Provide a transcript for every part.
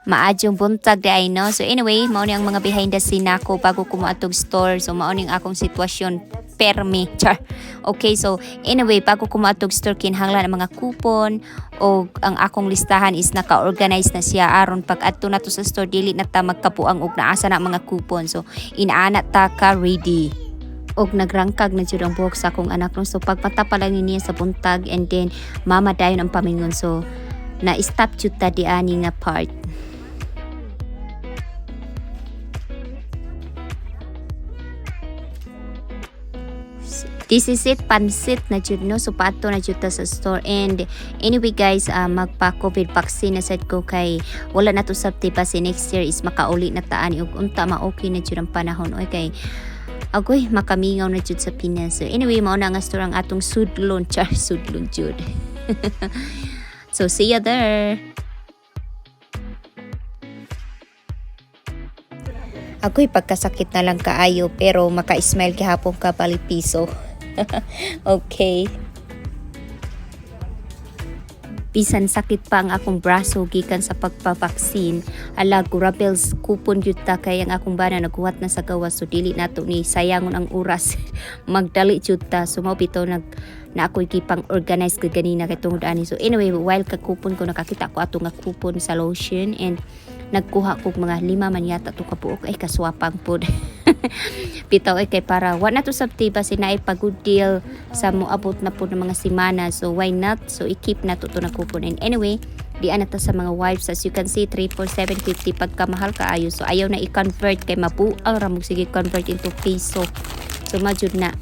Maayong buntag diay, no? So anyway, mao ni ang mga behind the scene nako bago ko moadtog store. So mao ni ang akong sitwasyon permi. Char. Okay, so anyway, bago ko moadtog store, kinahanglan ang mga coupon o ang akong listahan is naka-organize na siya aron pag adto nato sa store, dili na ta magkabuang og naasa na ang mga coupon. So inaana ta ka ready og nagrangkag na jud ang buhok sa akong anak, no. So pagmata pa lang niya sa buntag and then mama dayon ang pamingon. So na stop jud ta diani nga part. This is it, pansit na jud, no? So paadto na jud ta sa store and anyway guys, magpa COVID vaccine na sad ko kay wala na to sabti pa si next year is makauli na ta ani ug unta ma-okay na jud ang panahon oy, kay agoy, makamingaw na jud sa Pinas. So anyway, mao na nga store ang atong sudlon, char, sudlon jud. So see ya there. Agoy, pagkasakit na lang kaayo pero maka-smile gihapon ka balik piso. Okay. Bisan sakit pa ang akong braso gikan sa pagpa-vaccine, ala, gurabels, coupon jud ta kay ang akong bana naghuwat na sa gawas, so dili nato ni sayangon ang oras. Magdali jud ta. So mao bitaw nag na ako'y gipang organize ka ganina kay tungod ani. So anyway, while ka coupon ko, nakakita ko ato nga coupon sa lotion and nagkuha ko mga lima man yata to kabuok, ay kaswapang pod. Bitaw ay kay para wa na to sabti ba sinaay pa good deal sa moabot na po ng mga simana. So why not? So i-keep na to na coupon. And anyway, di ana ta sa mga wipes. As you can see, 3 for 7.50, pagkamahal kaayo. So ayaw na i-convert kay mabuang ra mo sige convert into peso. So majud na.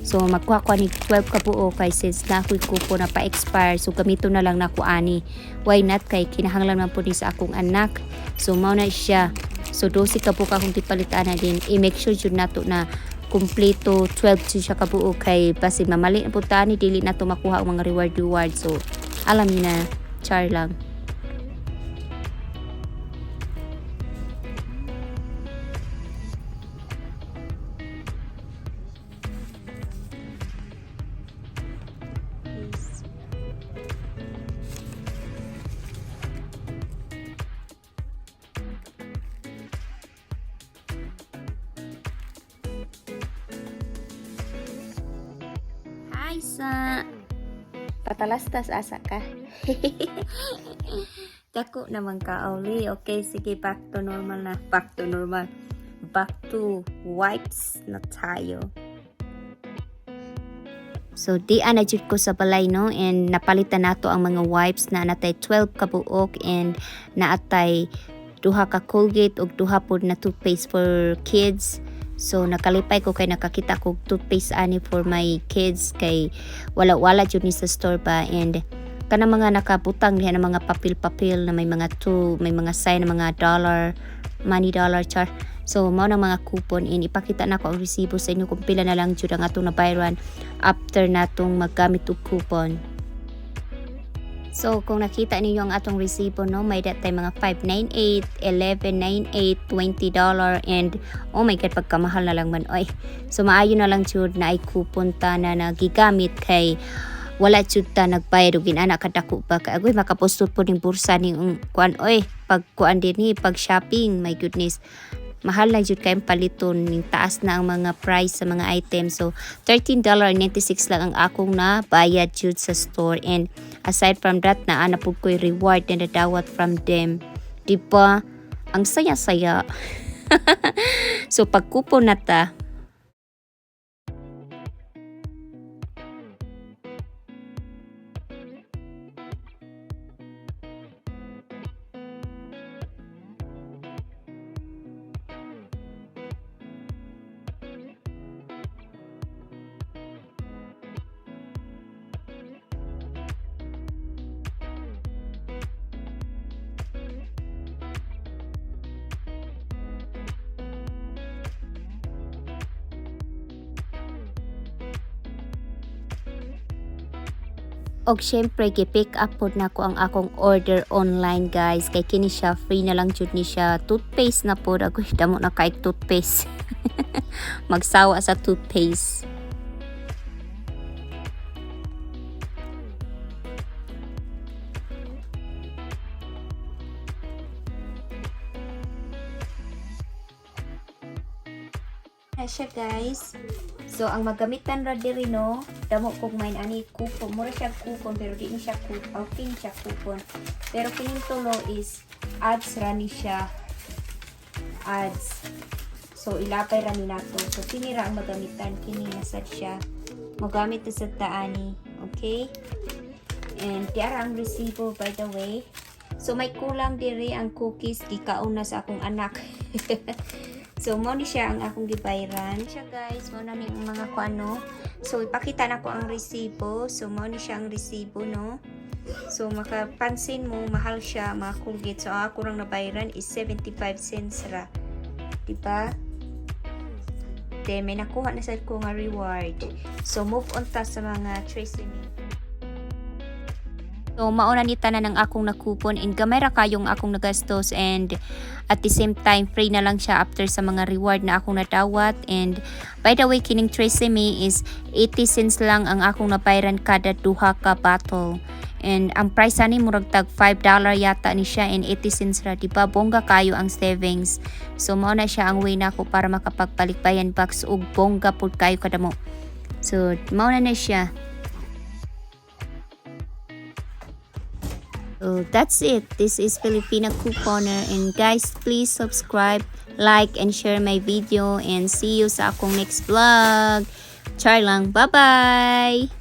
So magkuha ko ni 12 ka buo kay since na ako'y coupon na pa-expire, so gamito na lang nako ani. Why not, kay kinahanglan man po ni sa akong anak. So mao na siya. So 12 ka buok akong gipalitan na din. I-make sure jud nato na kumpleto 12 jud siya kabuo kay basin mamali na pud ta ni, dili nato makuha ang mga reward reward. So alam niyo na, char lang. Hi sa patalastas, asa ka? Dako naman ka, Oli. Okay, sige, back to normal na. Back to normal. Back to wipes na tayo. So, di ana jud ko sa balay, no, and napalitan nato ang mga wipes na natay 12 ka buok and naatay duha ka Colgate ug duha pod na toothpaste for kids. So nakalipay ko kay nakakita ko toothpaste ani for my kids kay wala-wala jud ni sa store ba. And kanang mga nakabutang diha ng mga papel-papel na may mga two, may mga sign na mga dollar, money dollar, char. So mao na mga coupon and ipakita nako ang resibo sa inyo kung pila na lang jud ang atong nabayran after natong maggamit og coupon. So, kung nakita ninyo ang atong resibo, no, may datay mga 598, 1198, $20, and oh my God, pagkamahal na lang man, oy. So, maayo na lang jud na ay coupon ta na nagigamit kay wala jud ta nagbayad og inana kadako ba, kay agoy, makapustot po ning bursa ning kuan oy, pag kuan din ni pag shopping. My goodness, mahal na jud kayong paliton ning taas na ang mga price sa mga items. So $13.96 lang ang akong na bayad jud sa store and aside from that, naa na pud ko'y reward na nadawat from them, di ba? Ang saya-saya. So pag-coupon na ta. Og syempre, gi-pick up pod nako ang akong order online, guys, kay kini siya free na lang jud ni siya, toothpaste na pod. Agoy, damo na kay toothpaste, magsawa sa toothpaste. Na siya, guys. So ang magamitan ra diri, no, damo kog main ani coupon, mura siya coupon pero di ni siya coupon, okay ni siya coupon. Pero kining tulo is ads ra ni siya. Ads. So ilapay ra ni nato. So kini ra ang magamitan, kini na sad siya. Mogamit ta sa taani, okay? And tiara ang resibo, by the way. So may kulang diri ang cookies, gikaon na sa akong anak. So mo ni siya ang akong gibayran. Siya, guys, mo na ni ang mga kuano. So ipakita na ko ang resibo. So mo ni siya ang resibo, no. So makapansin mo, mahal siya mga Colgate. So ang ako rang nabayran is 75 cents ra. Diba? Then may nakuha na sad ko nga reward. So move on ta sa mga Tresemme. So, mauna ni tanan ang akong nakupon and gamay ra kayong akong nagastos and at the same time, free na lang siya after sa mga reward na akong nadawat. And by the way, kining Tresemme is 80 cents lang ang akong nabayran kada duha ka bottle. And ang price ani, murag tag $5 yata ni siya and 80 cents ra, di ba? Bongga kayo ang savings. So mao na siya ang way nako para makapagbalikbayan box ug bongga pud kayo kadamo. So mao na na siya. So that's it. This is Filipina Couponer and guys, please subscribe, like, and share my video and see you sa akong next vlog. Char lang. Bye-bye!